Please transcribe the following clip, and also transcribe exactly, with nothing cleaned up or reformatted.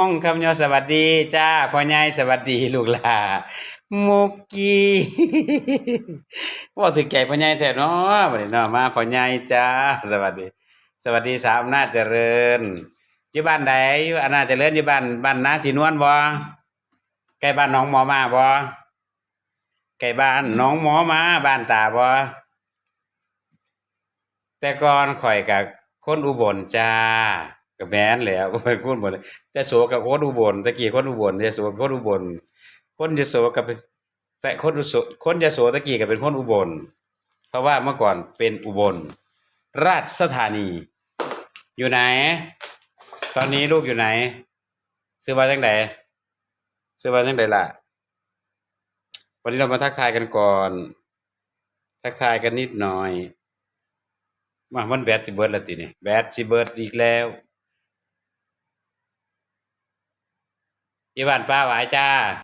องคำยอ สวัสดีจ้า พ่อใหญ่ สวัสดีลูกหล่า มุกกี้ เว้าถืกใจพ่อใหญ่แท้เนาะ บัดนี้เนาะ มาพ่อใหญ่จ้า สวัสดี สวัสดีสาวอำนาจเจริญ อยู่บ้านใด อยู่อำนาจเจริญ อยู่บ้าน บ้านนาสีนวลบ่ ใกล้บ้านหนองหมอมาบ่ ใกล้บ้านหนองหมอมา บ้านตาบ่ แต่ก่อนข้อยกะคนอุบลจ้า กะแม่นแหล้ว เป็นคนอุบล ยโสกะคนอุบล ตะกี้คนอุบล ยโสกะคนอุบล คนยโสกะเป็น แต่คนอุโส คนยโสตะกี้กะเป็นคนอุบล เพราะว่าเมื่อก่อนเป็นอุบลราชธานี อยู่ไหน ตอนนี้ลูกอยู่ไหน ชื่อว่าจั่งใด ชื่อว่าจั่งใดล่ะ วันนี้เรามาทักทายกันก่อน ทักทายกันนิดหน่อย มา มันแบตสิเบิดแล้วตินี่ แบตสิเบิดอีกแล้ว อยู่บ้านป้าหวายจ้า